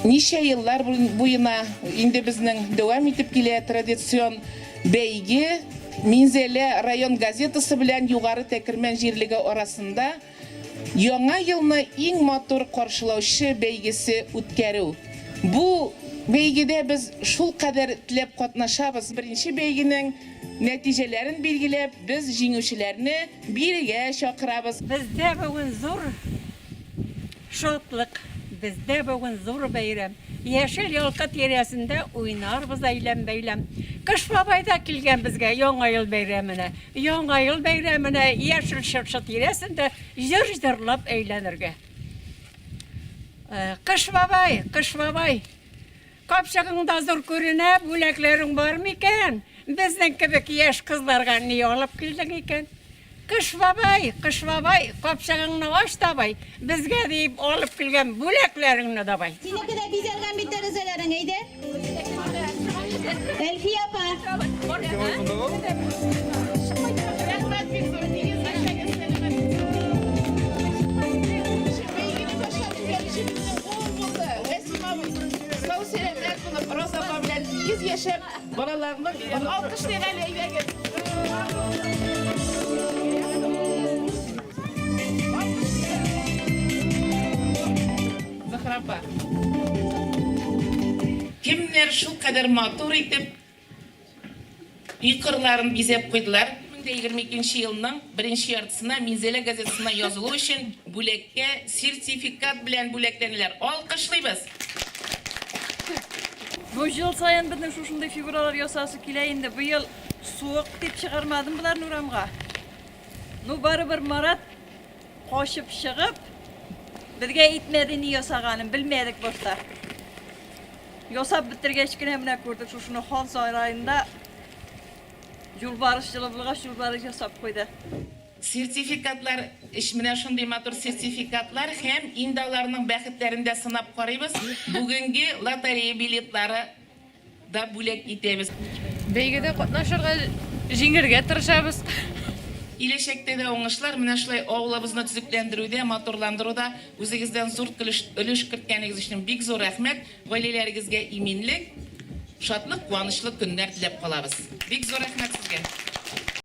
Ничә еллар буена инде безнең дәвам итеп килә традицион бәйге Минзәлә район газетасы белән Югары Тәкермән җирлеге арасында Яңа елны иң матур каршылаучы бәйгесе үткәрү. Бу бәйгедә без шулкадәр теләп катнашабыз. Беренче бәйгенең нәтиҗәләрен билгеләп, без җиңүчеләрне бирегә чакырабыз. Бездә бүген зур шатлык, бездә бүген зур бәйрәм. Яшел елка тирәсендә уйнарбыз әйлән-бәйлән. Кыш бабай да килгән безгә Яңа ел бәйрәменә. Яңа ел бәйрәменә яшел чыршы тирәсендә җыр җырлап әйләнергә. Кыш бабай, Кыш бабай, капчыгың да зур күренә, бүләкләрең бар микән? Безнең кебек яшь кызларга ни алып килдең икән? Кыш бабай, Кыш бабай, капчыгыңны ач давай, безгә диеп алып килгән бүләкләреңне давай. Синеке дә бизәлгән бит тәрәзәләрең, әйдә. Әлфия апа. Рәхмәт бик зур, тигез яшәгез, сәламәт. Бәйгене башлап җибәрүчебезнең ул булды. Рәсим абый, сау-сәламәт булып, Роза апа белән тигез яшәп, Балаларның алкышлыйк әле, әйдәгез. Зөһрә апа. Кемнәр шулкадәр матур итеп өй кырларын бизәп куйдылар? 2022 елның беренче яртысына Минзәлә газетасына язылу өчен бүләккә сертификат белән бүләкләнәләр. Алкышлыйбыз! Бу ел саен безнең шушындый фигуралар ясасы килә инде. Быел суык дип чыгармадым боларны урамга. Ну, барыбер Марат качып чыгып, безгә әйтмәде ни ясаганын, белмәдек башта. Ясап бетергәч кенә менә күрдек шушыны хан сараенда юлбарыс җылы булгач, юлбарыс ясап куйды. Сертификатлар, эш менә шундый матур сертификатлар һәм инде аларның бәхетләрен дә сынап карыйбыз. Бүгенге лотерея билетлары да бүләк итәбез. Бәйгедә катнашырга, җиңергә тырышабыз. Киләчәктә дә уңышлар, менә шулай авылыбызны төзекләндерүдә, матурландыруда үзегездән зур өлеш керткәнегез өчен бик зур рәхмәт. Гаиләләрегезгә иминлек, шатлык-куанычлы көннәр теләп калабыз. Бик зур рәхмәт сезгә.